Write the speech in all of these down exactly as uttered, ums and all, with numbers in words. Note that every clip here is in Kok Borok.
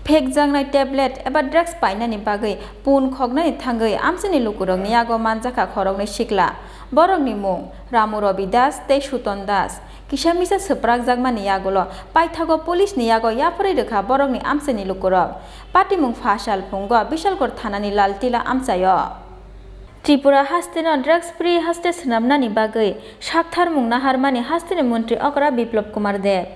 Phekjaknai tablet eba drugs painani bagwi pun khoknani thangwi amchaini lukurokni yago manjakha khoroknwi sikla. Borokni mung Ramu Robi Das tei Suton Das. Kisa misa swprakjakmani yagulo paithago police ni yago yapharwi rwkha borokni amchaini lukurok. Patimung pha sal phungo Bishalgarh thanani Laltila amchaio. Tripura hasteno drugs free haste swnamnani bagwi saktharmung naharmani hasteni montri okra Biplab Kumar Deb.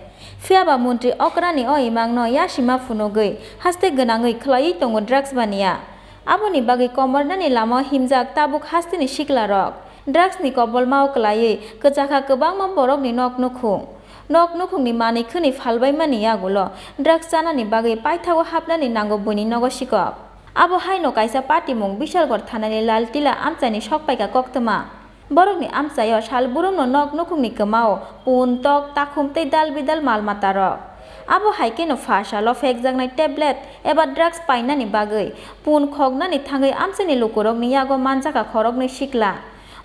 Phiyaba montri okrani o imangno yasima phunugwi haste gwnangwi khwlaiwi tongo drugs baniya. Aboni bagwi komornani lamao himjak tabuk hasteni siklarok. Drugsni kobolmao kwlaiwi kwchakha kwbangma borokni nok nukhung. Nok nukhungni manwi khwnwi phalbaimani yagulo drugs chanani bagwi paithago hapnani nango buini nogo sikok. Abo haino kaisa patimung Bishalgarh thanani Laltila amchaini sokpaikha koktwma. Borokni amchaio sal burumno nok nukhungni kwmao pun, tok, takhum tei dal bidal mal matarok. Abo hai kheno pha salo phekjaknai tablet eba drugs painani bagwi pun khoknani thangwi amchaini lukurokni yago manjakha khoroknwi sikla.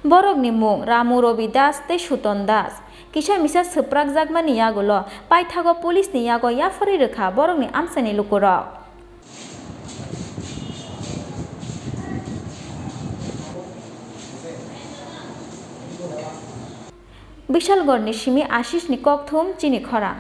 Borokni mung Ramu Robi Das tei Suton Das. Kisa misa swprakjakmani yagulo paithago police ni yago yapharwi rwkha borokni amchaini lukurok. Bishalgarhni simi Ashishni kokthum chini khorang.